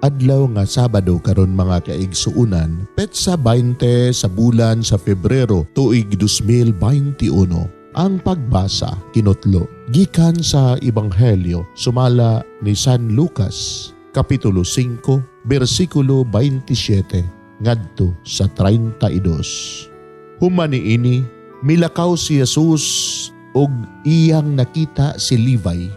Adlaw nga Sabado karon, mga kaigsuunan, petsa 20 sa bulan sa Pebrero, tuig 2021. Ang pagbasa kinutlo gikan sa Ebanghelyo sumala ni San Lucas, Kapitulo 5, bersikulo 27 ngadto sa 32. Human niini, milakaw si Jesus ug iyang nakita si Levi,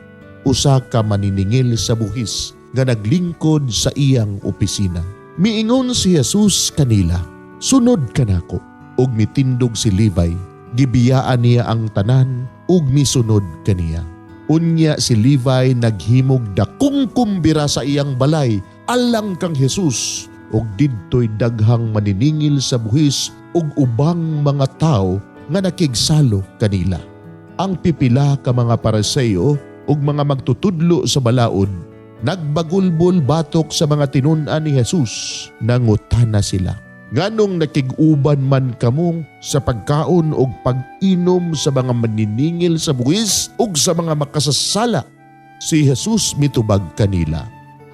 usa ka maniningil sa buhis nga naglingkod sa iyang opisina. Miingon si Jesus kanila, "Sunod kanako." Ug mitindog si Levi, gibiyaan niya ang tanan ug misunod kaniya. Unya si Levi naghimog dakong kumbira sa iyang balay alang kang Jesus, ug didto'y daghang maniningil sa buhis ug ubang mga tawo nga nakigsalo kanila. Ang pipila ka mga Pariseo ug mga magtutudlo sa balaod nagbagulbol batok sa mga tinun-an ni Jesus. Nangutana sila, "Nganong nakig-uban man kamo sa pagkaon ug pag-inom sa mga maniningil sa buwis ug sa mga makasasala?" Si Jesus mitubag kanila,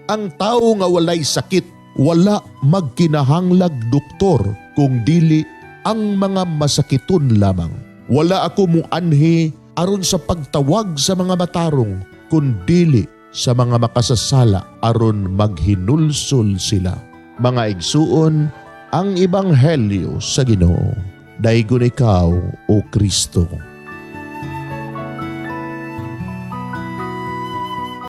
"Ang tao nga walay sakit wala magkinahanglag doktor, kung dili ang mga masakiton lamang. Wala ako muanhi aron sa pagtawag sa mga matarong, kun dili sa mga makasasala aron maghinulsol sila." Mga igsuon, ang ebanghelyo sa Ginoo. Daygon ikaw, O Kristo.